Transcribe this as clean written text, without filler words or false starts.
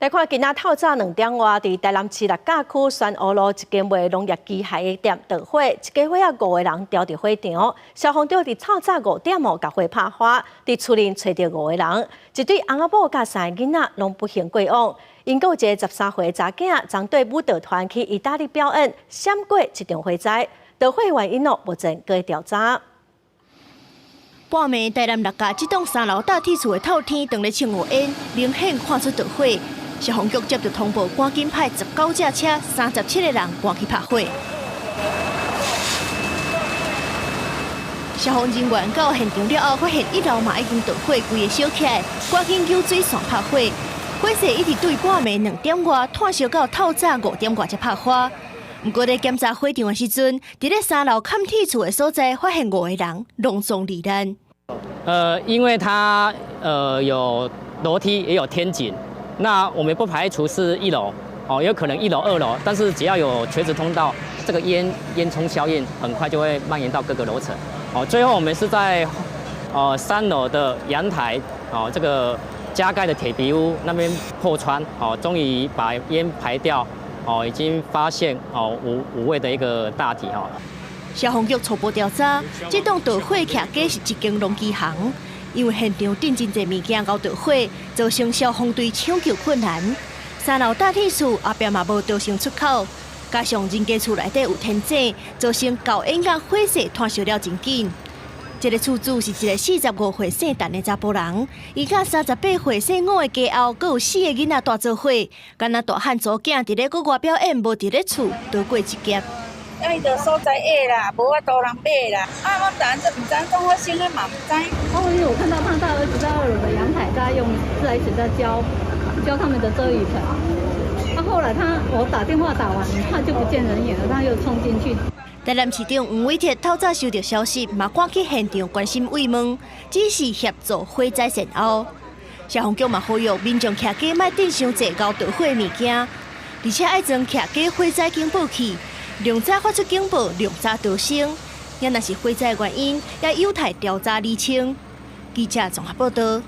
來看今仔透早2點外，佇台南市六甲區宣烏路一間賣農業機械的店著火，一家伙仔五個人牢佇火場。消防隊佇透早5點哦，共火拍花，佇厝內揣著五個人，一對翁仔某佮三個囡仔攏不幸過往。𪜶閣有一個13歲查囝，昨綴舞蹈團去意大利表演，閃過這場火災。著火原因哦，目前閣咧調查。半暝，台南六甲這棟三樓搭鐵厝的透天，當咧衝烏煙，明顯看出著火。消防局接到通報，趕緊派19架車、37個人趕去拍火。消防人員到現場了後，發現一樓嘛已經著火，規个燒起來，趕緊救水線拍火。火勢一直對半暝2點外，湠燒到透早5點外才拍花。毋過咧檢查火場的時陣，佇咧三樓崁鐵厝的所在，發現五個人攏總罹難。因為它有樓梯，也有天井。那我們不排除是一樓，哦，有可能一樓、二樓，但是只要有垂直通道，這個煙囪效應很快就會蔓延到各個樓層。哦，最後我們是在3樓的陽台，哦，這個加蓋的鐵皮屋那邊破窗，哦，終於把煙排掉，哦，已經發現哦五位的一個大體哦。消防局初步調查，這棟著火徛家是一間農機行。因為現場頂真濟物件𠢕著火，造成消防隊搶救困難。三樓搭鐵厝後壁嘛無逃生出口，加上人家厝內底有天井，造成厚煙佮火勢湠燒了真緊。這個厝主是一個45歲姓陳的查埔人，伊佮38歲姓吳的家後，閣有四個囡仔蹛做伙，敢若大漢查某囝佇咧國外表演，無佇咧厝，逃過一劫。啊，伊就所在矮啦，無法度人買啦。啊，我但這毋知講發生的嘛毋知。哦，因為我看到他大兒子在二樓的陽台在用自來水在澆澆他們的遮雨棚。啊，後來他我打電話打完，他就不見人影了，他又衝進去。台南市長黃偉哲透早收到消息，嘛趕去現場關心慰問，指示協助火災善後。消防局嘛呼籲民眾徛家莫擲傷濟𠢕著火的物件，而且愛裝徛家火災警報器。量早發出警報，量早逃生。也若是火災原因，也有待調查釐清。記者綜合報道。